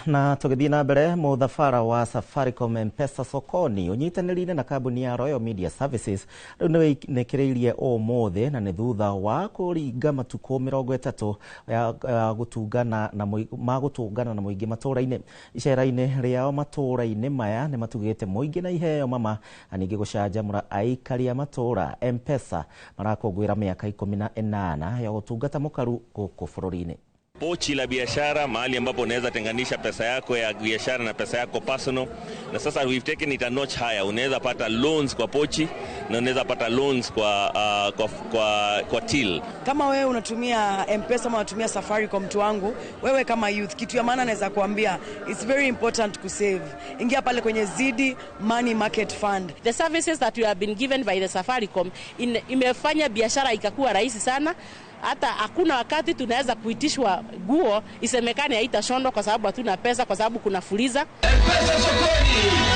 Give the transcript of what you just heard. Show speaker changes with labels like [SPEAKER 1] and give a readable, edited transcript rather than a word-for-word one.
[SPEAKER 1] Na tũgĩthiĩ na mbere, mũthabara wa Safaricom M-Pesa Sokoni ũnyitanĩrĩire na kambuni ya Royal Media Services rĩu nĩ wĩnĩkĩrĩirie ũmũthĩ, na nĩ thutha wa kũringa matukũ 30 ya gũtungana na ma gũtũngana na mũingĩ matũũra-inĩ. Icera-inĩ rĩao matũũra-inĩ maya nĩ matugĩte mũingĩ na iheo mama na ningĩ gũcanjamũra aikari a matũũra. M-Pesa marakũngũĩra mĩaka 18 ya ũtungata mũkaru gũkũ bũrũri-inĩ.
[SPEAKER 2] Pochi la biashara, mahali ambapo unaweza tenganisha pesa yako ya biashara na pesa yako personal. Na sasa we've taken it a notch higher. Unaweza pata loans kwa pochi na unaweza pata loans kwa till.
[SPEAKER 3] Kama wewe unatumia M-Pesa ama unatumia Safaricom, mtu wangu, wewe kama youth, kitu ya maana naweza kuambia, it's very important kusave. Ingia pale kwenye Zidi Money Market Fund.
[SPEAKER 4] The services that we have been given by the Safaricom imefanya biashara ikakuwa rahisi sana. Hata hakuna wakati tunaweza kuitishwa nguo isemekane haitashonwa kwa sababu hatuna pesa, kwa sababu kuna Fuliza.
[SPEAKER 5] M-Pesa sokoni.